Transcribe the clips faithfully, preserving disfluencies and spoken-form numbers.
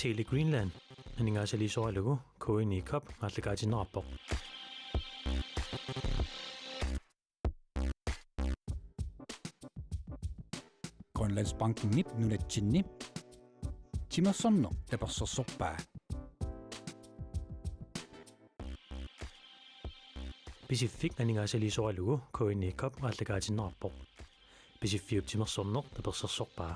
Tele Greenland aningaasaliisoralugu K N I Cup aallakaatinneqarpoq. Grønlandsbankenip nunatsinni timersorneq tapersersorpaa. Pisiffik aningaasaliisoralugu K N I Cup aallakaatinneqarpoq. Pisiffiup timersorneq tapersersorpaa.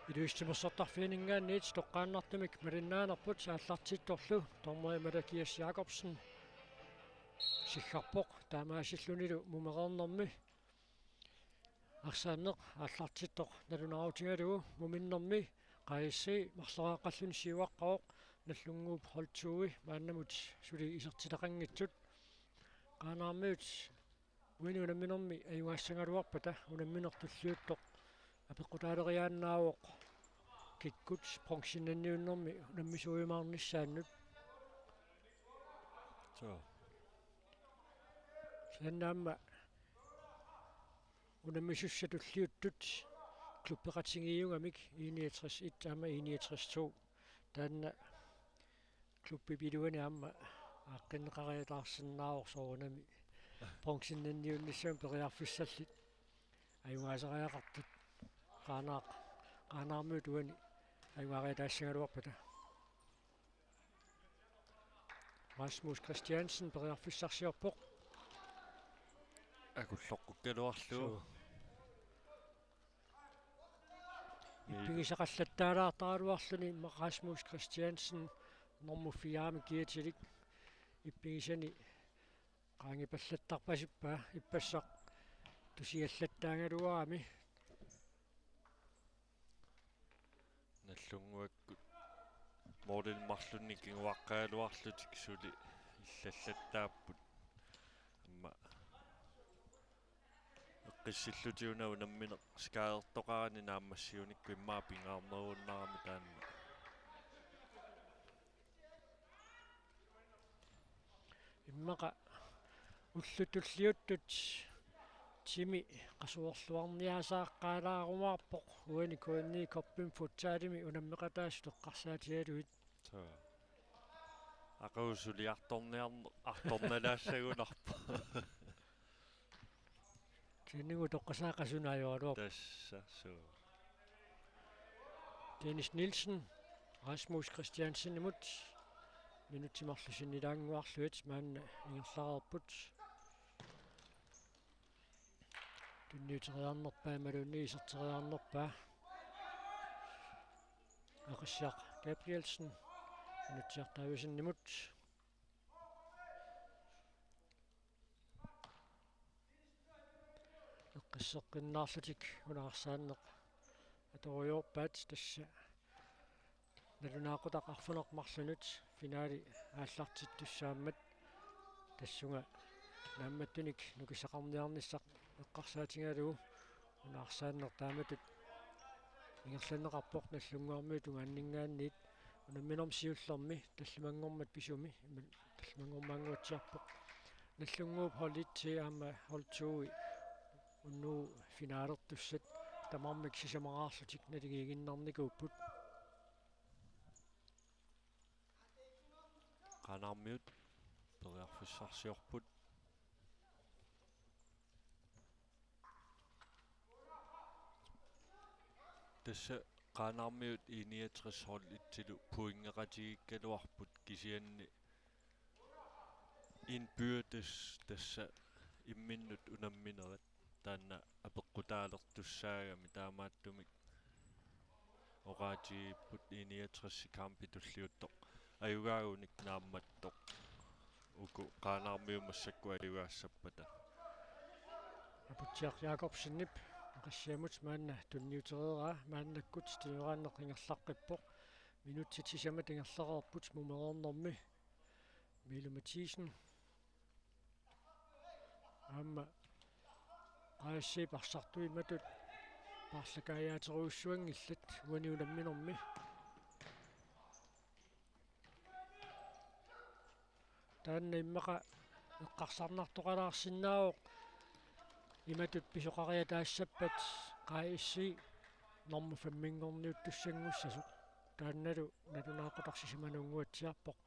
Inuit timersortarfianinngaanniit toqqaannartumik malinnaanerput aallartittorlu dommeri Malakias Jakobsen siggarpoq taamaasillunilu mumereernermi. Arsaanneq aallartittoq nalunaarutigalugu muminnermi Q S C marloriaqqalluni siuaqqavoq, Nagdlunguup hold to-i maannamut suli isertitaqanngitsut. Qaanaarmiut uani unamminermi ajugaassagaluarpata unammineq tulliuttoq apeqqutaaleriaannaavoq kikkut bronzennanniunnermi unammisuujumaarnissaannut. Suu. Kisianni aamma unammisussat tulliuttut klubbeqatigiiugamik I niogtres et aamma I niogtres to. Taanna klubbip iluani aamma aaqqinneqariataarsinnaavoq soorunami bronzennanniunnissamut periarfissallit ajugaasariaqartut. Qaanaaq, Qaanaarmiut uani ajugaariataassagaluarpata. Rasmus Christiansen periarfissarsiorpoq. Akulloqqukkaluarlugu. Suu. Ippigisaqallattaalaartaraluarluni Rasmus Christiansen normu fire-mi kiatilik ippigisani qaangipallattarpasippaa, ippassaq tusiallattaagaluarami. Nagdlunguakkut målip marlunni kinguaqqagaluarlutik suli illallattaapput. Aamma eqqissillutik una unammineq skadertoqarani naammassiunikku immaqa pingaarnerunnarami taanna. Immaqa ullut tulliuttut timi qasuerluarniaasaaqqaalaarumaarpoq uani K N I Cupimi futsalimi unammeqataasut eqqarsaatigalugit. Suu. Aqagu suli artorniarn-, artornalaassagunarpoq. Kisianni utoqqasaat qasunaajooraluarpoq. Tassa, suu. Dennis Nielsen, Rasmus Christiansenimut, minutsit marluk sinnilaannguarlugit maanna ingerlareerput. Tunniuteriarnerpaa imaluunniit iserteriarnerpaa. Aqissiaq Gabrielsen, Nutsiaq Davidsenimut. Eqqisseqqinnaarlutik una arsaanneq atorujoorpaat, tassa nalunaaqutaq arfineq-marlunut finaali aallartittussaammat tassunga naammattunik nukissaqarniarnissaq eqqarsaatigalugu una arsaanneq taamatut ingerlanneqarpoq Nagdlunguarmiut tungaanninngaanniit unamminermi siullermi tallimanngormat pisumi, ima tallimanngormaannguatsiarpoq. Nagdlunguup hold et-i aamma hold to-i unnugu finaalertussat tamarmik sisamaraarlutik naligiiginnarnikuupput. Qaanaarmiut periarfissarsiorput. Tassa Qaanaarmiut I niogtres hold et-ilu pointeqatigiikkaluarput, kisianni indbyrdes tassa imminnut unamminerat taanna apeqqutaalertussaagami, taamaattumik oqaatigiipput I niogtres kampi tulliuttoq ajugaagunik naammattoq uku Qaanaarmiut massakkut ajugaassappata. Aputsiaq Jakobsenip Aqissiamut maanna tunniutereeraa, maannakkut tunioraanneq ingerlaqqippoq. Minutsit sisamat ingerlareerput mumereernermi. Miilu Mathiesen. Aamma Q S C-p arsartuimatut paarlakaajaaterujussuanngillat uani unamminermi. Taanna immaqa eqqarsarnartoqalaarsinnaavoq Imatut pisoqariataassappat Q S C normu femminngorniuttussannguassasoq. Taannalu nalunaaqutaq sisamanunnguatsiarpoq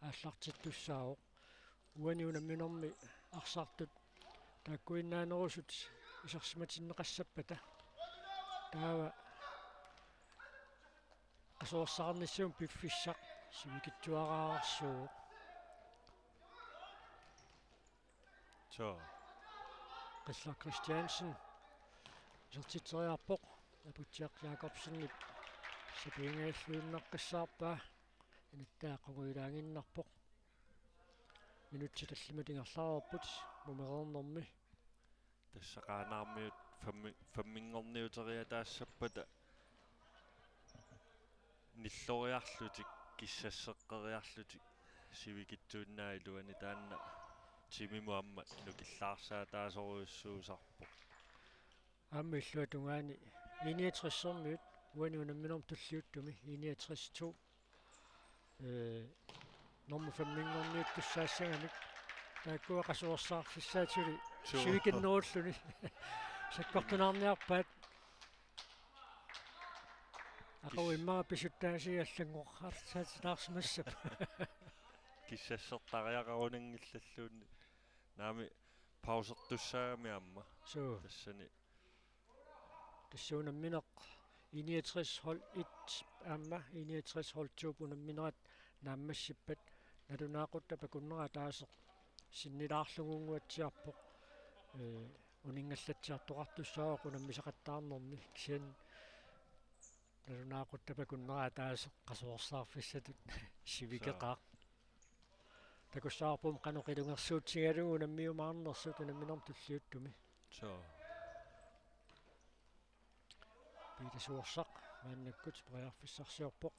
aallartittussaavoq. Uani unamminermi arsartut taakkuinnaanerusut isersimatinneqassappata. Taava qasuersaarnissaq piffissaq sivikitsuararsuuvoq. Soo. Qillaq Christiansen isertitseriarpoq. Aputsiaq Jakobsenip sapiingajalluinnaqqissaarpaa. Inattaa qungujulaaginnarpoq. Minutsit tallimat ingerlareerput mumereernermi. Tassa Qaanaarmiut femmi-, femminngorniuteriataassappata nilloriarlutik kissasseqqeriarlutik sivikitsuinnaat iluani taanna timimut aamma nukillaarsaataasorujussuusarpoq. Aamma illuatungaani I niogtresermiut uani unamminermi tulliuttumi I niogtres to. Ee, normu femminngorniuttussaassagamik. Taakkua qasuersaarfissaat suli. Suu. Sivikinnerulluni. Sakkortunaarniarpaat. Aqagu immaqa pisuttaasii allanngoqqaarsaatitaarsimassap. Kissassertariaqarunanngillalluunniit. Naamik pausertussaagami aamma. Suu. Tassani. Tassa unammineq I niogtres hold et aamma I niogtres hold to unamminerat naammassippat nalunaaqutap akunnera ataaseq sinnilaarlugunnguatsiarpoq. Ee, uninngallatsiartoqartussaavoq unammisaqattaarnermi kisianni nalunaaqutap akunnera ataaseq qasuersaarfissatut sivikitseqaaq. Takussavarput qanoq ilungersuutigalugu unammiumaarnersut unamminermi tulliuttumi. Soo. Peter Suersaq maannakkut periarfissarsiorpoq.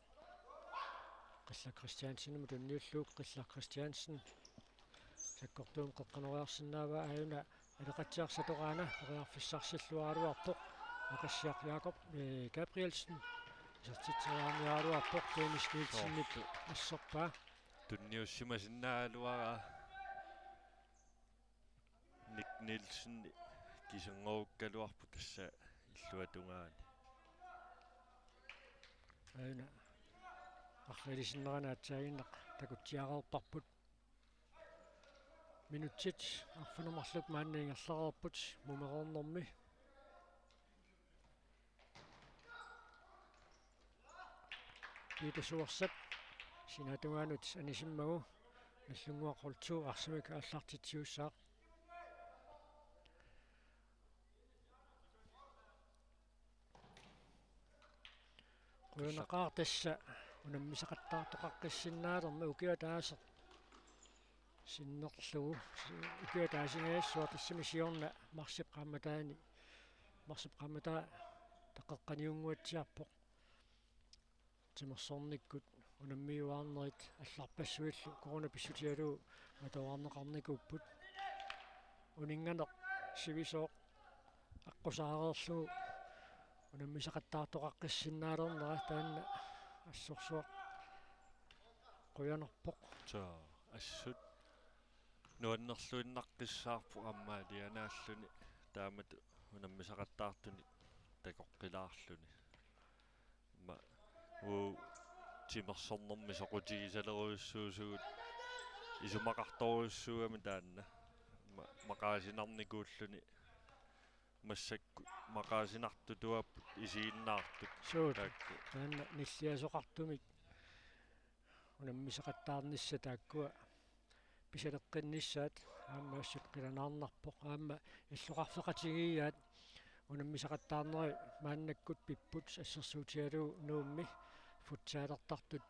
Qillaq Christiansenimut tunniullugu Qillaq Christiansen. Sakkortuumik qeqqanoriarsinnaavaa aajuna Aleqatsiaq Satoraana periarfissarsilluaraluarpoq. Aqassiaq Jakob, ee, Gabrielsen. Isertitseriarniaraluarpoq Dennis Nielsenip asserpaa. Tunniussimasinnaagaluaraa Nick Nielsen kisinngorukkaluarpoq tassa illuatungaani. Aajuna arriilisinnerani aatsaaginnaq takutsiareerparput. Minutsit arfineq-marluk maanna ingerlareerput mumereernermi. Peter Suersap sinaatungaanut anisimmagu Nagdlunguaq hold to arsamik aallartitsiussaaq. Qujanaqaaq tassa unammisaqattaartoqaqqissinnaalermat ukiut ataaseq sinnerlugu, ukiut ataasinngajassua tassami siorna marsip qaammataani, marsip qaammataa taqqeqqaniunnguatsiarpoq. Timersornikkut unammiuaarnerit allarpassuillu corona pissutigalugu matoorarneqarnikuupput. Uninnganeq sivisooq aqqusaareerlugu unammisaqattaartoqaqqissinnaalernera taanna assorsuaq qujanarpoq. Soo, assut nuannerluinnaqqissaarpoq aamma alianaalluni taamatut unammisaqattaartunik takoqqilaarluni. Ma-, uu, timersornermi soqutigisalerujussuusugut isumaqartorujussuugami taanna. Ma-, maqaasinarnikuulluni massakkut maqaasinartut tuapput isiginnaartut. Suut. Taakku. Taanna nilliasoqartumik unammisaqattaarnissaq taakkua pisaleqqinnissaat aamma assut qilanaarnarpoq aamma illoqarfeqatigiiaat unammisaqattaarneri maannakkut pipput assersuutigalugu Nuummi futsalertartut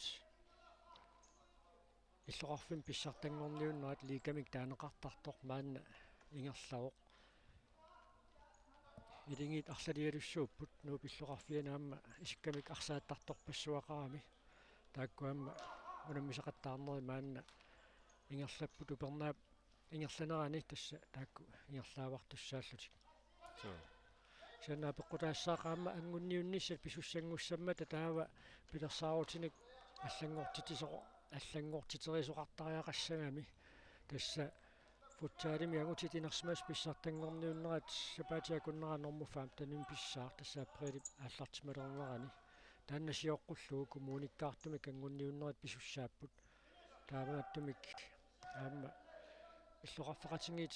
illoqarfimmi pissartanngorniunnerat liigamik taaneqartartoq maanna ingerlavoq. Ilingit arlalialussuupput Nuup illoqarfiani aamma isikkamik arsaattartorpassuaqarami. Taakku aamma unammisaqattaarneri maanna ingerlapput upernaap ingerlanerani tassa taakku ingerlaavartussaallutik. Soo. Kisianni apeqqutaassaaq aamma angunniunnissat pisussanngussammata taava pilersaarutinik allanngortitsisoq-, allanngortiterisoqartariaqassagami tassa Futsaliami angutit inersimasut pissartanngorniunnerat sapaatip akunnera normu femtenimi pissaaq, tassa apriilip aallartimalernerani. Taanna sioqqullugu kommunikkaartumik angunniunnerat pisussaapput. Taamaattumik aamma illoqarfeqatigiit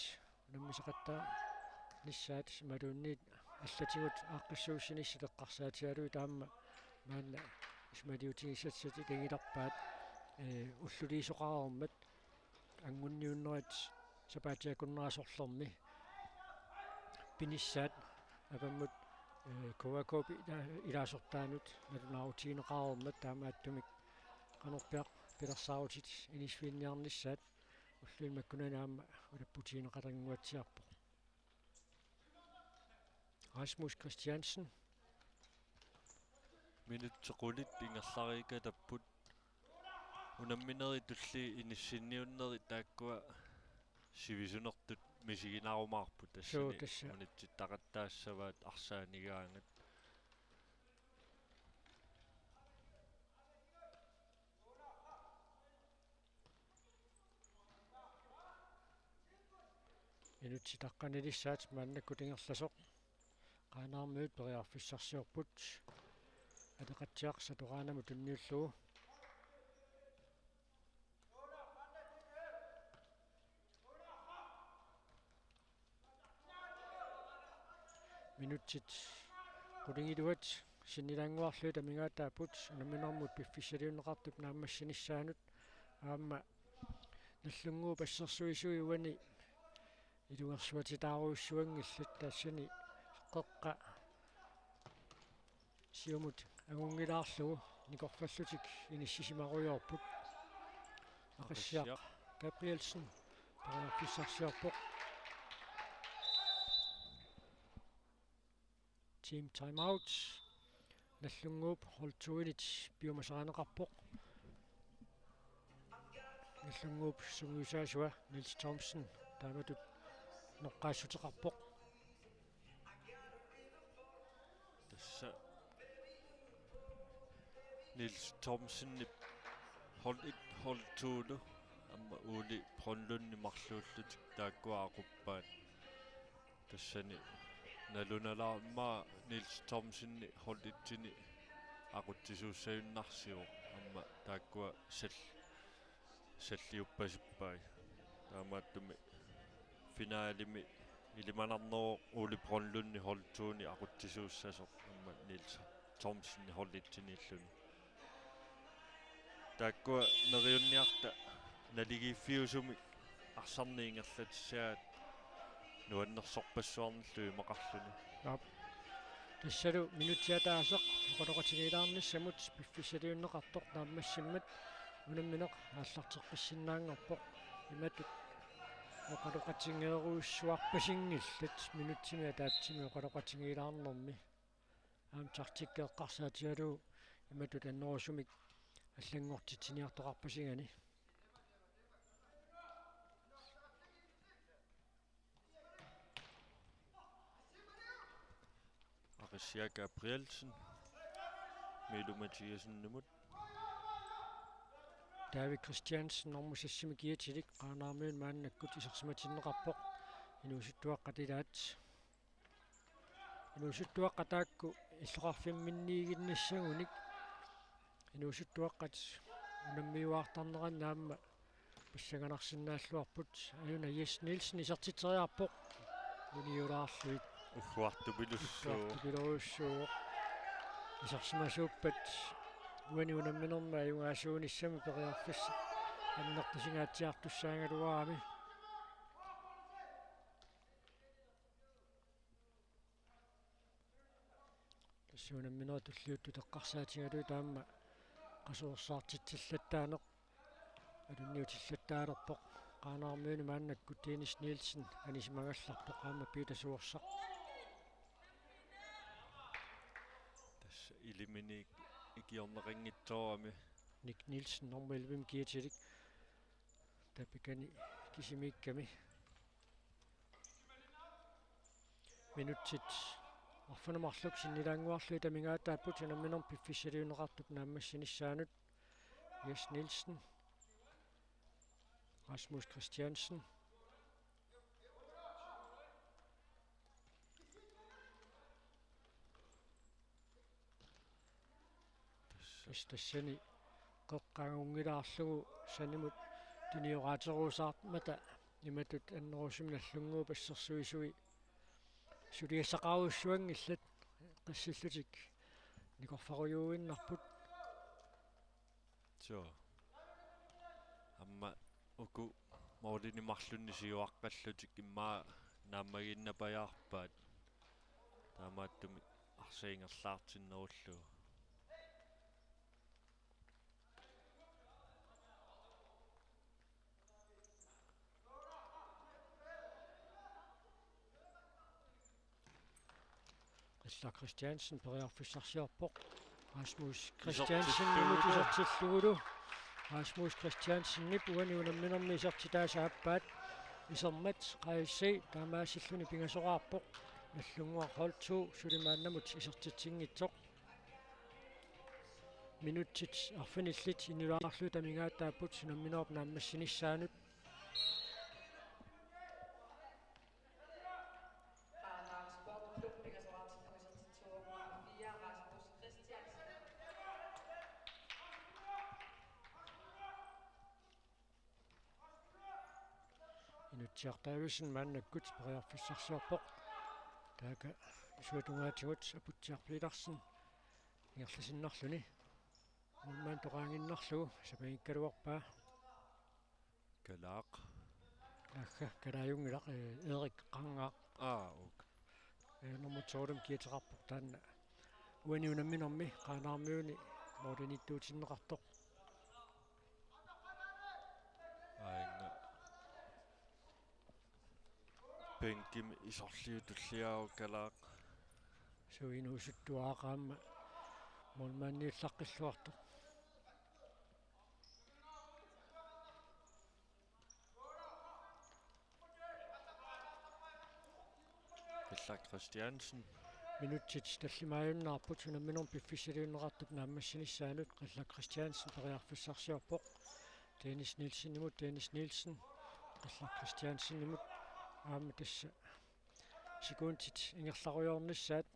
unammisaqattaanissaat imaluunniit allatigut aaqqissuussinissat eqqarsaatigalugit aamma maanna isumaliutigissatsisut ikinngilarpaat, ee, ulluliisoqareermat angunniunnerit sapaatip akunnera sorlermi pinissaat avammut, ee, K A K-p ila-, ilaasortaanut nalunaarutigineqareermat, taamaattumik qanorpiaq pilersaarutit inissiffiginninniarnissaat ulluinnarni makkunani aamma ulapputigineqalerniatsiarpoq. Rasmus Christiansen. Minutsit qulit ingerlariikkaluarput. Unamminerit tulliit inissinniunnerit taakkua sivisunertut misiginarumaarput. Suu, tassani tassa unitsittaqattaassavaat arsaanigaangat. Minutsit taqqanilissaat maannakkut ingerlasoq. Qaanaarmiut periarfissarsiorput. Aleqatsiaq Satoraanamut tunniullugu. Minutsit qulingiluat sinnilaannguarlugit amigaataapput, unamminermut piffissaliunneqartup naammassinissaanut. Aamma Nagdlunguup assersuisui uani ilungersuatitaarujussuanngillat, tassani qeqqa siumut angunngilaarlugu nikorfallutik inissisimarujoorput. Aqissiaq Gabrielsen periarfissarsiorpoq. Team timeout. Nagdlunguup hold to-init piumasarineqarpoq. Nagdlunguup sungiusaasua Niels Thomsen taamatut noqqaassuteqarpoq. Tassa Niels Thomsenip hold et, hold to-lu aamma Ole Brønlundip marluullutik taakkua aquppaat. Tassani nalunalaarmat Niels Thomsenip hold et-ini aqutsisuussajunnarsivoq, aamma taakkua sal-, salliuppasippai. Taamaattumik finalimi ilimanarneruvoq Ole Brønlundip hold to-ni aqutsisuussasoq aamma Niels Thomsenip hold et-iniilluni. Taakkua neriunniarta naligiiffiusumik arsarneq ingerlatissaat nuannersorpassuarnillu imaqarluni. Aap. Tassalu minutsit ataaseq oqaloqatigiilaarnissamut piffissaliunneqartoq naammassimmat unammineq aallarteqqissinnaanngorpoq. Imatut oqaloqatigeerujussuarpasinngillat minutsimik ataatsimik oqaloqatigiilaarnermi. Aamma taktikki eqqarsaatigalugu imatut annerusumik allanngortitsiniartoqarpasigani. Aqissiaq Gabrielsen. Miilu Mathiassenimut. David Christiansen normu seks-imi kiatilik Qaanaarmiunut maannakkut isersimatinneqarpoq. Inuusuttuaqqat ilaat. Inuusuttuaqqat taakku illoqarfimminniiginnissagunik. Inuusuttuaqqat unammiuaartarneranni aamma pissanganarsinnaalluarput. Ajuna Jes Nielsen isertitseriarpoq. Uniulaarluit. Ugguartupilussuuvoq. Ugguartupilussuuvoq. Isersimasuuppat uani unamminermi ajugaasuunissami periarfissaq annertusingaatsiartussaagaluarami. Tassa unamminerit tulliuttut eqqarsaatigalugit aamma qasuersaartitsillattaaneq alunniutillattaalerpoq. Qaanaarmiuni maannakkut Dennis Nielsen anisimagallarpoq aamma Peter Suersaq. Tassa ilimini ikiorneqanngitsoorami. Nick Nielsen normu elleve-mi kiatilik. Tappikani kisimiikkami. Minutsit arfineq-marluk sinnilaannguarlugit amigaataapput unamminermut piffissaliunneqartup naammassinissaanut. Jes Nielsen. Rasmus Christiansen. Pas tassani qeqqangunngilaarlugu sanimut tunioraatigerusaarmata imatut annerusumik Nagdlunguup assersuisui suliassaqarujussuanngillat qissillutik nikorfarujuinnarput. Suu. Aamma uku målini marlunni siuaqqallutik immaqa naammagiinnapajaarpaat. Taamaattumik arsaq ingerlaartinnerullugu. Qillaq Christiansen periarfissarsiorpoq. Rasmus Christiansenimut isertillugulu. Rasmus Christiansenip uani unamminermi isertitaasa aappaat isermat Q S C taamaasilluni pingasoraarpoq. Nagdlunguaq hold to suli maannamut isertitsinngitsoq. Minutsit arfinillit inulaarlugit amigaataapput unamminerup naammassinissaanut. Inutsiaq Davidsen maannakkut periarfissarsiorpoq. Taakku isuatungaatigut Aputsiaq Petersen ingerlasinnarluni. Målmand toqaannginnarlugu sapangikkaluarpaa. Kalaaq. Agga, kalaajunngilaq, eh, Erik Qangaaq. Aa, ok. Eh, nummer to-mut kiateqarpoq taanna. Uani unamminermi Qaanaarmiuni målimiittuutinneqartoq. Aajuna. Bænkimi isorliup tulliaavoq Kalaaq. Suu, inuusuttuaqqat aamma målmandiullaqqilluartoq. Qillaq Christiansen. Minutsit tallimaajunnaarput unamminermi piffissaliunneqartup naammassinissaanut. Qillaq Christiansen periarfissarsiorpoq Dennis Nielsenimut. Dennis Nielsen Qillaq Christiansenimut. Aamma tassa sekundit ingerlarujoornissaat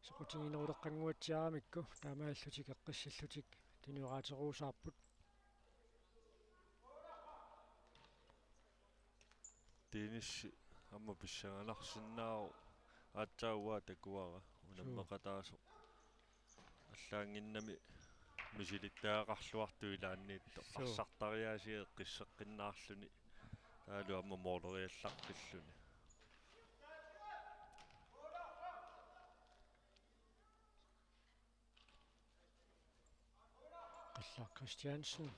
soqutigineruleqqannguatsiaramikku taamaalillutik eqqissillutik tunioraatigerusaarput. Dennis aamma pissanganarsinnaavoq aatsaat uanga takuara unammeqataasoq. Allaanngimmat misilittagaqarluartoq ilaanniittoq. Suu. Arsartariaasiat eqqisseqqinnaarluni. Taavalu aamma måleriallaqqilluni. Qillaq Christiansen.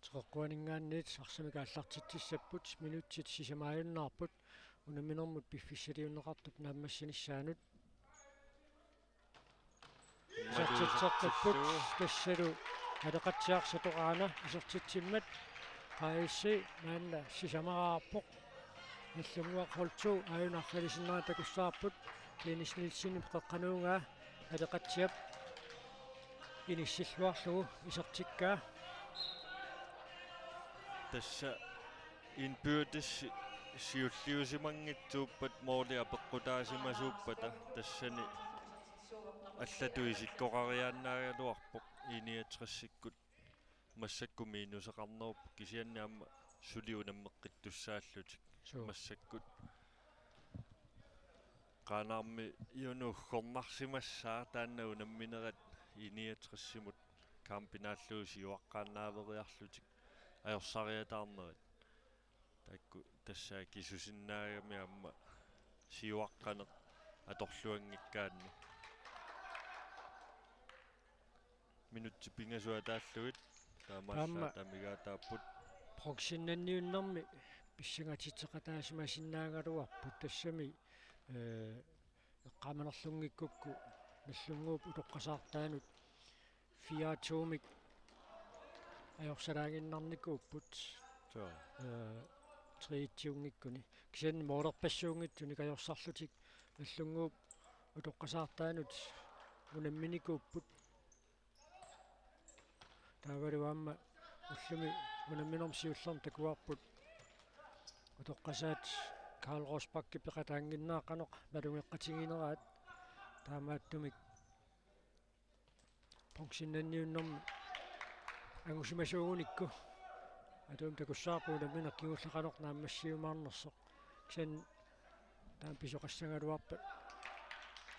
Teqeqquaninngaanniit arsamik aallartitsissapput, minutsit sisamaajunnaarput unamminermut piffissaliunneqartup naammassinissaanut. Isertitseqqipput, tassalu Aleqatsiaq Satoraana isertitsimmat Q S C maanna sisamaraarpoq. Nagdlunguaq hold to aajuna arfalisinnera takussavarput. Dennis Nielsenip qeqqanuugaa Aleqatsiap inissilluarlugu isertikkaa. Tassa indbyrdes siulliusimanngitsuuppat måli apeqqutaasimasuuppata tassani allatut isikkoqariaannaagaluarpoq I niogtresikkut. Massakkut minuseqarnerupput kisianni aamma suli unammeqqittussaallutik. Suu. Massakkut Qaanaarmiunut uggornarsimassaaq taanna unamminerat I niogtresimut kampinaallugu siuaqqaannaaveriarlutik ajorsariataarnerat. Taakku tassa akisusinnaagami aamma siuaqqaneq atorluanngikkaanni. Minutsit pingasut ataallugit taamaassaat amigaataapput. Bronzennanniunnermi pissangatitseqataasimasinnaagaluarput tassami, eh, eqqaamanerlunngikkukku Nagdlunguup utoqqasaartaanut fire to-mik ajorsalaaginnarnikuupput. Suu. Eh, tre-tsiunngikkuni. Kisianni målerpassuunngitsunik ajorsarlutik Nagdlunguup utoqqasaartaanut unamminikuupput. Taavalu aamma ullumi unamminermi siullermi takuarput utoqqasaat Karl Rosbachip peqataannginnera qanoq malugeqqatigineraat, taamaattumik Bronzennanniunnermi angusimasuugunikku atuumik takussavarput unammineq kingulleq qanoq naammassiumaarnersoq. Kisianni taama pisoqassagaluarpat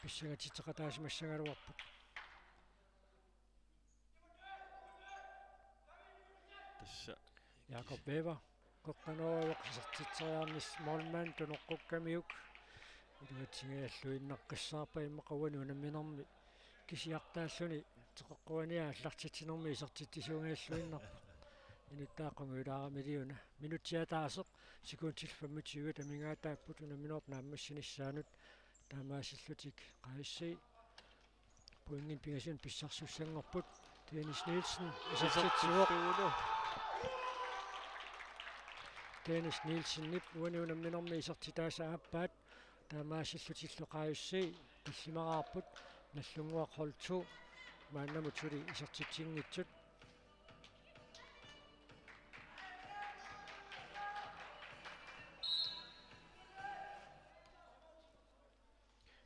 pissangatitseqataasimassagaluarpoq. Tassa Jakob Weber, qeqqanoorujoq isertitseriarnissaq målmand tunoqqukkamiuk. Iluatsinngilluinnaqqissaarpaa immaqa uani unamminermi kisiartaalluni teqeqquania aallartitsinermi isertitsisuunngilluinnarpoq. Inuttaaqqungiulaarami iliuna. Minutsi ataaseq sekundit femogtyve amigaataapput unamminerup naammassinissaanut. Taamaasillutik Q S C pointinik pingasunik pissarsisussanngorput. Dennis Nielsen isertitsivoq. Isertitsuuvoq. Dennis Nielsenip uani unamminermi isertitaasa aappaat. Taamaasillutillu Q S C tallimaraarput. Nagdlunguaq hold to maannamut suli isertitsinngitsut.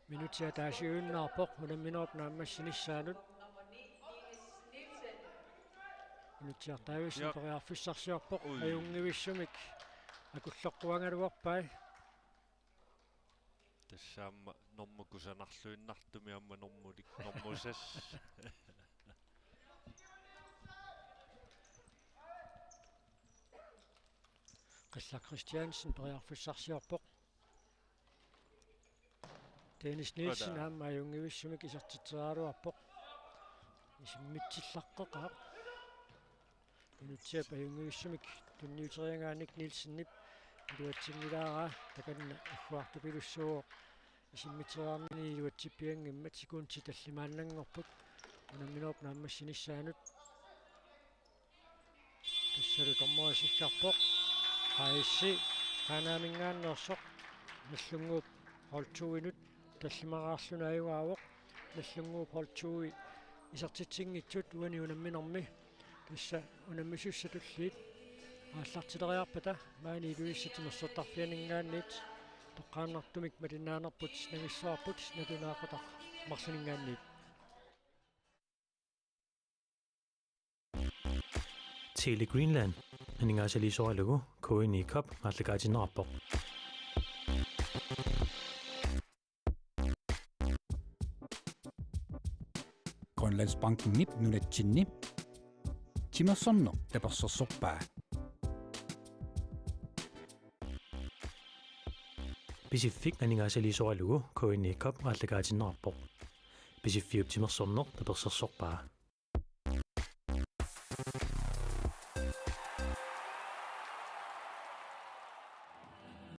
Minutsi ataasiuinnarpoq unamminerup naammassinissaanut. Minutsi ataaseq periarfissarsiorpoq. Ui. Ajunngivissumik akulloqquagaluarpai. Tassa aamma normu kusanarluinnartumik aamma normulik normusas. Qillaq Christiansen periarfissarsiorpoq. Dennis Nielsen aamma ajunngivissumik isertitseriaraluarpoq. Isimmitsillaqqeqaaq. Minutsiap ajunngivissumik tunniuteriagaanik Nielsenip iluatsinngilaaraa takanna agguartupilussuuvoq. Isimmiteriarnini iluatsippianngimmat sekundit tallimaannanngorput unamminerup naammassinissaanut. Tassalu dommeri sikkarpoq. Q S C Qaanaaminngaanneersoq Nagdlunguup hold to-inut tallimaraarluni ajugaavoq. Nagdlunguup hold to-i isertitsinngitsut uani unamminermi. Tassa unammisussat tulliit aallartileriarpata maani Ilulissat timersortarfianinngaanniit toqqaannartumik malinnaanerput nangissavarput nalunaaqutaq marlunninngaanniit. Tele Greenland aningaasaliisoralugu K N I Cup aallakaatinneqarpoq. Grønlandsbankenip nunatsinni timersorneq tapersersorpaa. Pisiffik aningaasaliisoralugu K N I Cup aallakaatinneqarpoq. Pisiffiup timersorneq tapersersorpaa.